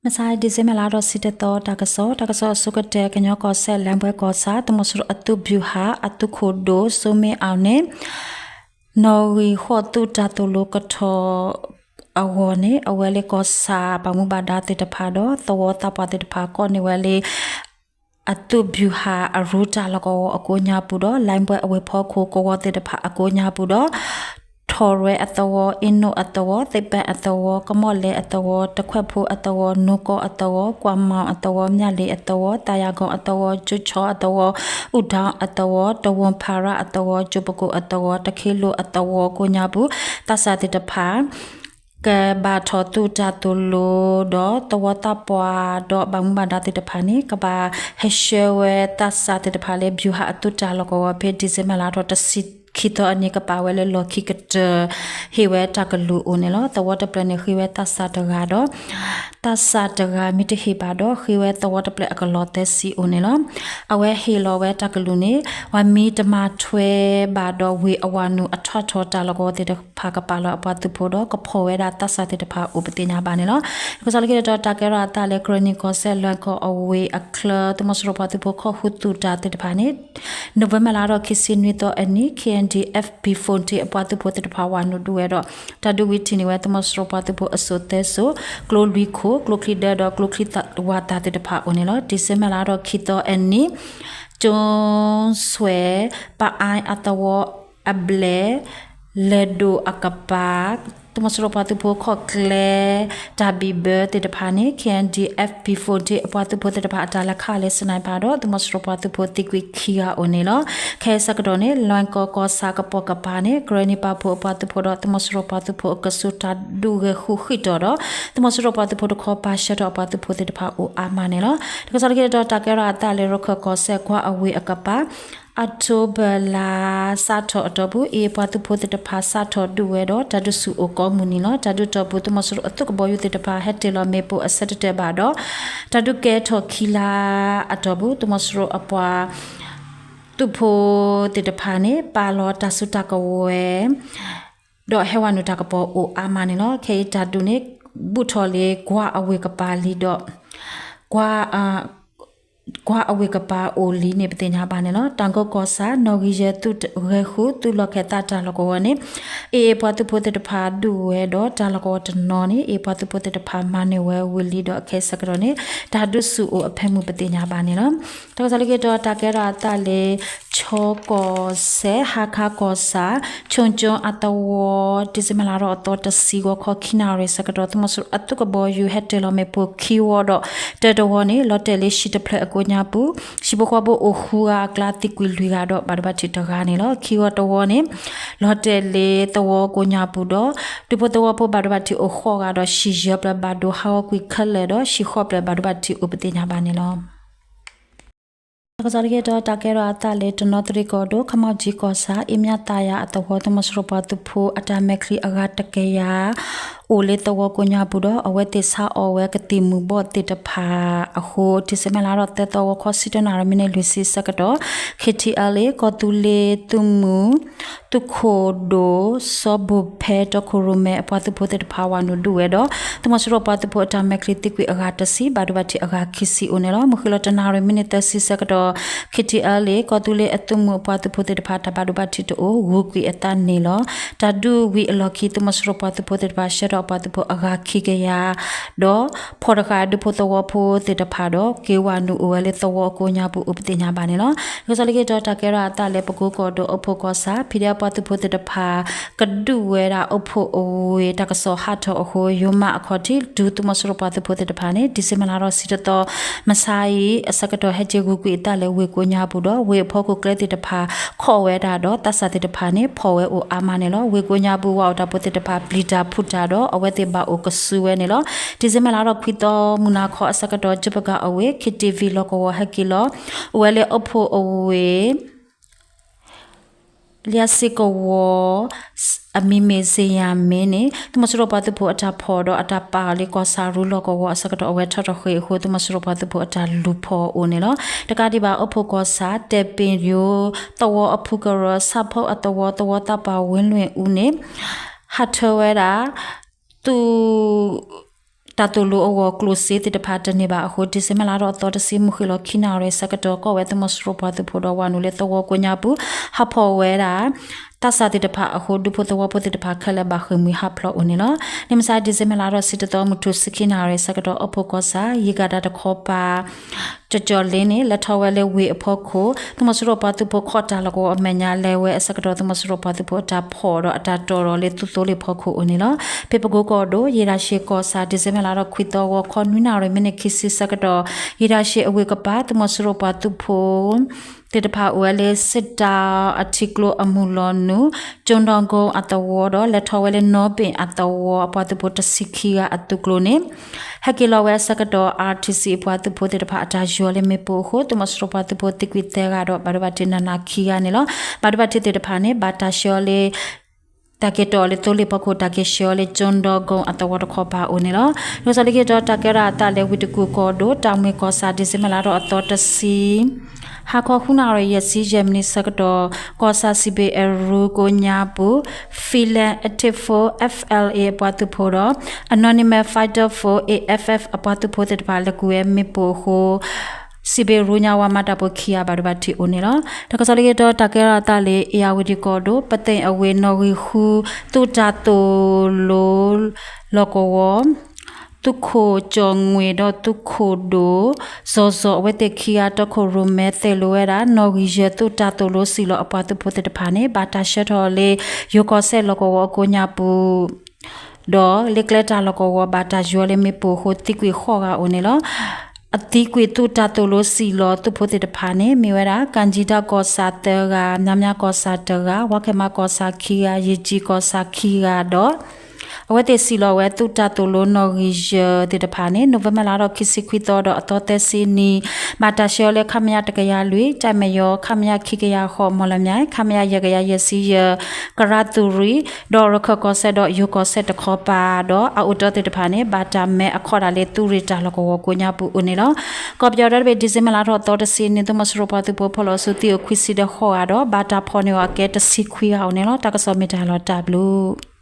မဆါ December လါထီၣ်ဆံတသီ တၢ်ကစီၣ်, တၢ်ကစီၣ်အဆိကတၢၢ် ကညီကီၢ်စဲၣ် လၢၢ်ဘှဲကီၢ်ဆၣ် သုးမီၤစိရိၤအသုးဗျူဟာ အသုးခိၣ်ဒိၣ် စိမ့ၣ်အၣ်န့ၣ် နီၣ်ဂံၢ်ဃိးသုးတၢ်သိၣ်လိကထီၣ်အဂီၢ်န့ၣ် အဝဲလၢကီၢ်ဆၣ်ဘၣ်မူဘၣ်ဒါသ့ၣ်တဖၣ်ဒီး သဝီသးပှၢ်သ့ၣ်တဖၣ် ကိးန့ၢ်ဝဲလၢ အသုးဗျူဟာအရူတၢ်လီၢ်ကဝီၤအကိးညါပူၤဒီး လၢၢ်ဘှဲအဝ့ၢ်ဖီခိၣ်ကဝီၤသ့ၣ်တဖၣ်အကိးညါပူၤဒီး ထီၣ်ရဲၣ်အသဝီ, အ့နိၣ်အသဝီ, သ့ၣ်ပၣ်အသဝီ, ကမီၣ်လဲၣ်အသဝီ, တခွဲးဖိအသဝီ, နိကီၢ်အသဝီ, ကွၢ်မီၣ်အသဝီ, မၠၣ်လ့ၣ်အသဝီ, သၣ်ယၣ်ကီၢ်အသဝီ, ကၠိဆီအသဝီ, အူၣ်ဒီအသဝီ, တဝီဖၣ်ရၣ်အသဝီ, ကၠိပကိၣ်အသဝီ, တခ့လိာ်အသဝီကိးညါပူၤ သးစၢ်သ့ၣ်တဖၣ် ကဘၣ်ထီၣ်သုးတၢ်သိၣ်လိဒီး သဝီသးပှၢ်ဒီးဘၣ်မူဘၣ်ဒါသ့ၣ်တဖၣ်န့ၣ် ကဘၣ်ဟဲဆှၢဝဲသးစၢ်သ့ၣ်တဖၣ်လၢ ဗျူဟာအသုးတၢ်လီၢ်ကဝီၤဖဲ December လါထီၣ်တဆံခံသီအနံၤ ကပာ်ဝဲလၢလီၢ်ခံကတၢၢ် ဟ့ၣ်ဝဲတၢ်ကလုၢ်အိၣ်န့ၣ်လီၤ. သဝီတဖျၢၣ်န့ၣ် ဃ့ဝဲသးစၢ်တဂၤဒီး သးစၢ်တဂၤမ့ၢ်တဟ့ၣ်ဘၣ်ဒီး ဃ့ဝဲသဝီတဖျၢၣ်အကလီၢ်သၢဆံအိၣ်န့ၣ်လီၤ. အဝဲဟ့ၣ်လီၤဝဲတၢ်ကလုၢ်န့ၣ် ပှၤမ့ၢ်တမၤထွဲဘၣ်ဒီး ဝ့ၢ်အဝၤနုာ်အထွးထီၣ်တၢ်လီၢ်ကဝီၤသ့ၣ်တဖၣ်ကပာ်လီၤအပှၤသုးဖိဒီး ကဖီၣ်ဝဲဒၣ်သးစၢ်သ့ၣ်တဖၣ်အိၣ်ပသ့ၣ်ညါဘၣ်န့ၣ်လီၤ. တၢ်ကစီၣ်လၢခံတတီၤ တၢ်ကဲထီၣ်အသးလၢ ကရၢနံၣ်ကီၢ်စဲၣ် လွဲၢ်ကီၢ်အဝ့ၢ်အချၢ သုးမီၤစိရိၤပှၤသုးဖိခိးဃုာ်သုးတၢ်သ့ၣ်တဖၣ်န့ၣ် နိၣ်ဝ့ဘၢၣ်လါထီၣ်ခံဆံနွံသီအနံၤ K N D F B fourteen အပှၤသုးဖိသ့ၣ်တဖၣ်ဝၤနုာ်ဒုးဝဲဒီး တၢ်ဒုးဝံၤထံၣ်န့ၢ်ဝဲ သုးမီၤစိရိၤပှၤသုးဖိအစိၣ်သၢစိၣ်, ကျိလွံၢ်ခိၣ်, ကျိချံဒၢဒီးကျိချံဝၣ်သၣ်သ့ၣ်တဖၣ်အိၣ်န့ၣ်လီၤ. December လါထီၣ်ခံသီအနံၤ ကၠိစွဲၣ် ပအါအသဝီအဘျဲၣ် လဲၤဒိၣ်အကပၤ သုးမီၤစိရိၤပှၤသုးဖိခီၣ်ကျဲ တၢ်ဘံၣ်ဘၢသ့ၣ်တဖၣ်န့ၣ် K N D F B fourteen အပှၤသုးဖိသ့ၣ်တဖၣ်အတၢ်လဲၤခးလၢ sniper ဒီး သုးမီၤစိရိၤပှၤသုးဖိသံကွံာ်ခံဂၤအိၣ်န့ၣ်လီၤ. ခဲအံၤဆၢကတီၢ်န့ၣ် လွဲၢ်ကီၢ်ကီၢ်ဆၣ်ကပိာ်ကပၤန့ၣ် ကရၢနံၣ်ပာ်ဖှိၣ်အပှၤသုးဖိဒီး သုးမီၤစိရိၤပှၤသုးဖိအကဆူးတၢ်ဒုးဂဲၤဃုာ်ဃံးတီၤဒီး သုးမီၤစိရိၤပှၤသုးဖိတခီပၤဆှၢထီၣ်အပှၤသုးဖိသ့ၣ်တဖၣ်အိၣ်အါမးန့ၣ်လီၤ. တၢ်ကစီၣ်လၢခံတတီၤ တၢ်ကဲထီၣ်အသးလၢ ရခၢၣ်ကီၢ်စဲၣ် ကွၢ်အဝ့ၢ်အကပၤ October လါစးထီၣ်အတီၢ်ပူၤ အ့ၣ်အပှၤသုးဖိသ့ၣ်တဖၣ် စးထီၣ်ဒုးဝဲဒီး တၢ်ဒုးဆူၣ်အိၣ်ကိးမုၢ်နံၤလီၤ. တၢ်ဒုးတီၢ်ပူၤ သုးမီၤစိရိၤအသုးကဘီယူၤသ့ၣ်တဖၣ် ဟဲတ့ၢ်လီၤမ့ၣ်ပိၢ်အဆၢတတဲာ်ဘၣ်ဒီး တၢ်ဒုးကဲထီၣ်ခံလါအတီၢ်ပူၤ သုးမီၤစိရိၤအပှၤ သုးဖိသ့ၣ်တဖၣ်န့ၣ် ပာ်လီၤတၢ်စုတၢ်ကဝဲၤ ဒီးဟဲဝၤနုာ်တၢ်ကပီၤအိၣ်အါမးန့ၣ်လီၤ. ခဲအံၤတၢ်ဒုးန့ၣ် ဘူးထီၣ်လၢကွၢ်အဝ့ၢ်ကပၤလံဒီး ကွၢ် ကွၢ်အဝ့ၢ်ကပၤအိၣ်လံန့ၣ် ပသ့ၣ်ညါဘၣ်န့ၣ်လီၤ. တၢ်ကီၢ်ကီၢ်ဆၣ် နီၣ်ဂံၢ်ယဲၢ်သုးဂဲၤဃုာ်သုးလီၢ်ခၢၣ်သးတၢ်လီၢ်ကဝီၤန့ၣ် အ့ၣ်အ့ၣ်ပှၤသုးဖိသ့ၣ်တဖၣ်ဒုးဝဲဒီး တၢ်လီၢ်ကဝီၤတနီၤန့ၣ် အ့ၣ်ပှၤသုးဖိသ့ၣ်တဖၣ်မၤန့ၢ်ဝဲဝံၤလံဒီး အခဲအံၤဆၢကတီၢ်န့ၣ် တၢ်ဒုးဆူၣ်အိၣ်အဖၢမုၢ်ပသ့ၣ်ညါဘၣ်န့ၣ်လီၤ. တၢ်ကစီၣ်လၢခံတတီၤ တၢ်ကဲထီၣ်အသးလၢ ခၠီကီၢ်စဲၣ် ဟါခါကီၢ်ဆၣ် ခၠိကၠိအသဝီ December လါထီၣ်အသီတဆံဂီၤခီခံနၣ်ရံၣ်ဆၢကတီၢ် သုးမီၤစိရိၤအသုးကဘီယူၤ ဟဲတ့ၢ်လီၤမ့ၣ်ပိၢ်ခံဝီဒီး တၢတဝီန့ၣ် လီၤတဲာ်လၢဟံၣ်တဖျၢၣ်အကိးညါပူၤ ဟံၣ်ဖိဃီဖိအိၣ်ဃုဂၤအကျါ သံကွံာ်လွံၢ်ဂၤဒီး ဘၣ်ဒိဘၣ်ထံးတဂၤန့ၣ်လီၤ. ခံဝီတဝီန့ၣ် လီၤတဲာ်လၢသဝီကိးညါပူၤဒီး ဒူဖိသဝီဖိဘၣ်ဒိဘၣ်ထံးအိၣ်ဃိးဂၤဒီး ဟံၣ်ယဲၢ်ဖျၢၣ်ဘၣ်ဒိဟးဂီၤကွံာ်ခဲလၢာ်ဒီး ဟံၣ်ဃိးဖျၢၣ်ဘၣ်ဒိဘၣ်ထံးအိၣ်ပသ့ၣ်ညါဘၣ်န့ၣ်လီၤ. တၢ်ကစီၣ်လၢခံတတီၤ တၢ်ကဲထီၣ်အသးလၢ တနီသရံၣ်ကီၢ်ဒိၣ် ခမီကၠံကီၢ်ဆၣ် အ့မၠၣ်သးယၤအသဝီ သုးမီၤစိရိၤပှၤသုးဖိအတၢ်မဲာ်ချံအဂၤတကယၤ အိၣ်လၢသဝီကိးညါပူၤဒီး အဝဲသ့ၣ်ဆါအီၣ်ဝဲကသံၣ်မူၤဘှီးသ့ၣ်တဖၣ်အဃိ December လါထီၣ်သၢသီဂီၤခီ ဆံတၢနၣ်ရံၣ်မံးနံးလွံၢ်ဆံဆၢကတီၢ် K T L A ကီၢ်သူလ့ၤသုးမုၢ် သုးခိၣ်ဒိၣ် စီၤဘိၣ်ဖဲ တီခိၣ်ရိၣ်မဲအပှၤသုးဖိသ့ၣ်တဖၣ် ဝၤနုာ်ဒုးဝဲဒီး သုးမီၤစိရိၤပှၤသုးဖိအတၢ်မဲာ်ချံသံကွံာ်အဂၤတဆံ ဘၣ်ဒိဘၣ်ထံးအဂၤခံဆံအိၣ်န့ၣ်လီၤ. မုၢ်ဃ့ၢ်လီၤတနၣ်ရံၣ်မံးနံးသၢဆံဆၢကတီၢ် K T L A ကီၢ်သူလ့ၤအသုးမုၢ်အပှၤသုးဖိသ့ၣ်တဖၣ် တၢ်ဘၣ်ဒိဘၣ်ထံးတအိၣ် ဂုၤကွံာ်အသးန့ၣ်လီၤ. တၢ်ဒုးဝံၤအလီၢ်ခံ သုးမီၤစိရိၤပှၤသုးဖိသ့ၣ်တဖၣ် ဆှၢထီၣ်အပှၤသုးဖိအဂၤခံကယၤ ဒီး ဖီၣ်တဃာ်ဒူဖိသဝီဖိသ့ၣ်တဖၣ်ဒီး က့ၤဝၤနုာ်အိၣ်ဝဲလၢသဝီအကိးညါပူၤအိၣ်ပသ့ၣ်ညါဘၣ်န့ၣ်လီၤ. တၢ်ကစီၣ်လၢခံတတီၤ တၢ်ကဲထီၣ်အသးလၢ ပကိကီၢ်ဒိၣ်အိၣ်ဖှိၣ်ကီၢ်ဆၣ် ဖံးဒဲးအပှၤသုးဖိသ့ၣ်တဖၣ် ကဒုးဝဲဒၣ်အိၣ်ဖှိၣ်အဝ့ၢ် တၢ်ကစီၣ်ဟးထီၣ်အဃိ ယိၤမးအခီၣ်ထံး တုၤသုးမီၤစိရိၤပှၤသုးဖိသ့ၣ်တဖၣ်န့ၣ် December လါထီၣ်ဆံတသီ မဆါအံၤ အဆၢကတီၢ် ဟဲက့ၤဂုၤကွံာ်အသးလၢဝ့ၢ်ကိးညါပူၤဒီး ဝ့ၢ်အဖီခိၣ်ကျဲသ့ၣ်တဖၣ် ခိးဝဲဒၣ်ဒီး သးစၢ်သ့ၣ်တဖၣ်န့ၣ် ဖီၣ်ဝဲအိၣ်အါမးန့ၣ်လီၤ. ဝ့ၢ်ကိးညါပူၤ ဝၤအိၣ်တၢ်ဖိသ့ၣ်တဖၣ် ပျံၤတၢ်ဖုးတၢ်ဒီး အဝဲသ့ၣ်ဘၣ်အိၣ်ကဆူဝဲန့ၣ်လီၤ. December လါထီၣ်ခွံသီ မုၢ်နၤခီအဆၢကတီၢ် ကၠိပကၤအဝ့ၢ် K T V လီၢ်ကဝီၤ ဟဲက့ၤလီၤ အိၣ်ဝဲလၢအိၣ်ဖှိၣ်အဝ့ၢ် လၢစ့ၢ်ကဝီၤ အမံၤမ့ၢ် စ့ယၤမ့ၢ်န့ၣ် သုးမီၤစိရိၤပှၤသုးဖိအတၢ်ဖီၣ်ဒီးအတၢ်ပာ်အီၤလၢကီၢ်ဆၣ်ရူလီၢ်ကဝီၤအဆၢကတီၢ် အဝဲထီၣ်တဃ့ၢ်အဃိ သုးမီၤစိရိၤပှၤသုးဖိအတၢ်လူၤဖီၣ်အိၣ်န့ၣ်လီၤ. တကးဒံးဘၣ် အိၣ်ဖှိၣ်ကီၢ်ဆၣ် တဲာ်ပ့ၤယိၤ သဝီအဖုကရၢ ဆၣ်ဖိအသဝီ သဝီသးပှၢ်ဝ့ၢ်လွံၢ်အူန့ၣ် ဟးထၢဝဲဒၣ် သုး တၢ်သိၣ်လိအဂီၢ်ကျိၣ်စ့သ့ၣ်တဖၣ်တန့ၢ်ဘၣ်အဃိ December လါထီၣ်အသီတဆံ မုၢ်ဃ့ၢ်လီၤခံနၣ်ရံၣ်ဆၢကတီၢ် ကီၢ်ဝဲသုးမီၤစိရိၤပှၤသုးဖိဒီးဝၤနုာ်လၢသဝီကိးညါပူၤ ဟးဖီၣ်ဝဲဒၣ် သးစၢ်သ့ၣ်တဖၣ်အဃိ ဒူဖိသဝီဖိသ့ၣ်တဖၣ်ခဲလၢာ်ဘၣ်ဃ့ၢ်မှံဟးဖျိးအိၣ်န့ၣ်လီၤ. လၢမုၢ်ဆါ December လါထီၣ်ဆံတသီ မုၢ်ထူၣ်ဆံခံနၣ်ရံၣ်ဆၢကတီၢ် အိၣ်ဖှိၣ်ကီၢ်ဆၣ် ယံၤကၤဒၣ်တခီပၤ ကၠီၣ်ကၠီၣ်လ့န့ၣ် လဲၤထီၣ်ဝဲလၢဝ့ၢ်အဖီခိၣ် သုးမီၤစိရိၤပှၤသုးဖိခီၣ်တၢ်လီၢ်ကဝီၤအမဲာ်ညါ လဲၤဝဲအဆၢကတီၢ် သုးမီၤစိရိၤပှၤသုးဖိအတၢ်ဖီၣ်ဒီးအတၢ်တီၢ်ဒီးလၢသုးသိလ့ၣ်ဖီခိၣ်အိၣ်န့ၣ်လီၤ. ဖဲပကိကီၢ်ဒိၣ် ယ့ၣ်တၢ်ရှ့ၣ်ကီၢ်ဆၣ် December လါထီၣ်ခွံသီ ဂီၤခီနွံနၣ်ရံၣ် မံးနံးခံဆံဆၢကတီၢ် ယ့ၣ်တၢ်ရှ့ၣ်အဝ့ၢ်ကပၤ သုးမီၤစိရိၤပှၤသုးဖိ သ့ၣ်တဖၣ်အိၣ်ဝဲလၢ စစ်တောင်း အထံကျိအမုၢ်လီၤနုာ် ကၠိဒီဂီအသဝီဒီး လဲၤထီၣ်ဝဲလၢနီဘ့ၣ်အသဝီ အပှၤသုးဖိတဆံခံဂၤအသုးကျိၤန့ၣ် ဟဲက့ၤလီၤဝဲအဆၢကတီၢ် RTC အပှၤသုးဖိသ့ၣ်တဖၣ်အတၢ်ယီၤလၢမ့ၣ်ပိၢ်အဃိ သုးမီၤစိရိၤပှၤသုးဖိသံကွံာ်သၢဂၤဒီး ဘၣ်ဒိဘၣ်ထံးနးနးခံဂၤန့ၣ်လီၤ. ဘၣ်ဒိဘၣ်ထံးသ့ၣ်တဖၣ်န့ၣ် ဘၣ်တၢ်ဆှၢအီၤလၢ တၢ်က့ၤတီၢ်အီၤလၢသိလ့ၣ်ဖီခိၣ် တၢ်က့ၤဆှၢအီၤလၢ ကၠိဒီဂီအသဝီတခီပၤအိၣ်န့ၣ်လီၤ. တၢ်ကစီၣ်လၢခံတီၤ တၢ်ကဲထီၣ်အသးလၢဝ့ၢ်တကူၣ်ကီၢ်ဒိၣ် တၢ်မှံကီၢ်ဆၣ် December လါထီၣ်အသီတဆံ ဟါခီဃုနၣ်ရံၣ် ယဲၢ်ဆံယဲၢ်မံးနံးဆၢကတီၢ် ကီၢ်ဆၣ်စံးဘ့ၣ်အရူကိးညါပူၤ Phalang Active Force, F L A အပှၤသုးဖိဒီး Anonymous Fighter Force, A F F အပှၤသုးဖိသ့ၣ်တဖၣ် လဲၤကွံာ်ဝဲမ့ၣ်ပိၢ်အဃိ စံးဘ့ၣ်ရူညါဝၤမၤတၢ်ဖိခံဂၤ ဘၣ်ဒိဘၣ်ထံးအိၣ်န့ၣ်လီၤ. တၢ်ကစီၣ်လၢခံတီၤ တၢ်ကဲထီၣ်အသးလၢ အ့ၣ်ယၣ်ဝတံၣ်ကီၢ်ဒိၣ် ပသ့ၣ်အဝ့ၢ်နီၣ်ဂံၢ်ဃု သုးတၢ်သိၣ်လိလီၢ်ကဝီၤ သုးခိၣ်ကၠီၣ်ငွ့ၣ်ဒီးသုးခိၣ်ဒိၣ် စီၤစီၤ အဝဲသ့ၣ်ခံဂၤ တီခိၣ်ရိၣ်မဲ သိၣ်လိဝဲဒၣ် နီၣ်ဂံၢ်ယဲၢ် သုးတၢ်သိၣ်လိစံၣ်လီၤအပှၤသုးဖိသ့ၣ်တဖၣ်န့ၣ် ဘၣ်တၢ်ဆှၢထီၣ်လၢ ယိၤကီၢ်စဲၣ်လီၢ်ကဝီၤအကိးညါပူၤ ဒီးလၢကျဲတၢ်လီၢ်ကဝီၤ ဘၣ်တၢ်ယီၤလၢမ့ၣ်ပိၢ်အဃိ သံကွံာ်ဃိးဂၤအိၣ်န့ၣ်လီၤ. အသံကွံာ်သုးတၢ်သိၣ်လိစံၣ်လီၤသုးဖိသ့ၣ်တဖၣ်န့ၣ် မ့ၢ်ဝဲဒၣ် ကၣ်ကၠံတၢ်ကီၢ်ဆၣ်သၢဂၤ, မၠါမၠါကီၢ်ဆၣ်တဂၤ, ဝါခဲမါကီၢ်ဆၣ်ခံဂၤ, ယ့ၢ်ကၠံကီၢ်ဆၣ်ခံဂၤဒီး အဝဲသ့ၣ်စံၣ်လီၤဝဲသုးတၢ်သိၣ်လိနီၣ်ဂံၢ်ယဲၢ်သ့ၣ်တဖၣ်န့ၣ် November လါထီၣ်ခံဆံခွံသီဒီးအသီသၢဆံနံၤ ဘၣ်တၢ်ဆှၢအီၤလၢ ခမရ တကယၤလွံၢ် ကၠဲးမဲာ်ယီၤ, ခမရ ခံကယၤဃိး မော်လမြိုင်, ခမရ ယဲၢ်ကယၤယဲၢ်ဆံယဲၢ် ကရၢသုးရ့ၣ်, ဒီးရခၢၣ်ကီၢ်စဲၣ်ဒီးယိၤကီၢ်စဲၣ်တခီပၤဒီး အအိၣ်တ့ၢ်သ့ၣ်တဖၣ်န့ၣ် ဘၣ်တၢ်မဲအခိၣ်ဒၣ်လၢသုးရ့ၣ်တၢ်လီၢ်ကဝီၤကိးညါပူၤအိၣ်န့ၣ်လီၤ. ကီၢ်ပယီၤဒီတဘ့ၣ် December လါထီၣ်သီတဆံနံၤ သုးမီၤစိရိၤပှၤသုးဖိဖီၣ်လီၤဆူသံအိၣ်ခွံဆံဒီးဃိးဂၤဒီး ဘၣ်တၢ်ဖီၣ်န့ၢ်အီၤအကဲတဆံခွံဂၤအိၣ်န့ၣ်လီၤ. တၢ်ကစီၣ်မ့ၢ်တၢ်လီၤတၢ်ဘျုး